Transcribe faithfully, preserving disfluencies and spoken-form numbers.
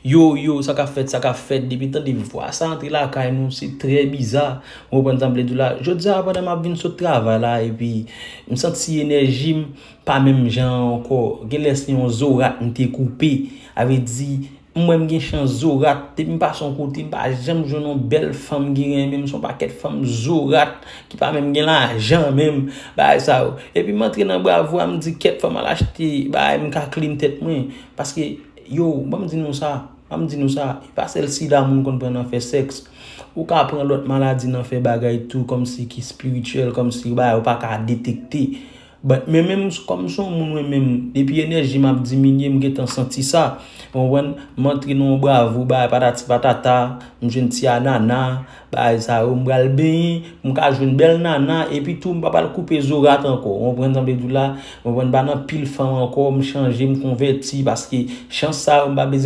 Yo, yo, sa k ap fèt, sa k ap fèt, depi m tande vwa sa antre lakay nou, se trè biza. Ou konprann sa m vle di w la? Jodi a, pandan m ap vin sot travay la, epi m santi enèji m pa menm jan an ankò. Genlè se yon zo rat m te koupe. A vle di, m wè m gen chans zo rat. Depi m pase yon kote, m pa janm jwenn yon bèl fanm ki renmen m. Se yon pakèt fanm zo rat ki pa menm gen lajan menm. Bagay sa yo. Epi m antre nan Bravo a, m di, kèt, fò m al achte bagay m ka clean tèt mwen. Paske, yo, ban m di nou sa. Ban m di nou sa. E pa sèl sida moun konn pran nan fè sèks. Ou ka pran lòt maladi nan fè bagay tou, kòmsi ki espirityèl, kòmsi bagay ou pa ka detekte. But, men menm kòm se yon moun mwen menm, depi enèji m ap diminye, m gentan santi sa. Ou konprann? M antre nan yon Bravo, bagay patati patata, m jwenn ti anana, bagay sa yo, m pral benyen, m ka jwenn bèl nana, epi tou m pa pral koupe zo rat ankò. Ou konprann sa m vle di w la? Ou konprann? M pa nan pil fanm ankò, m chanje, m konvèti, paske chans sa yo, m pa bezwen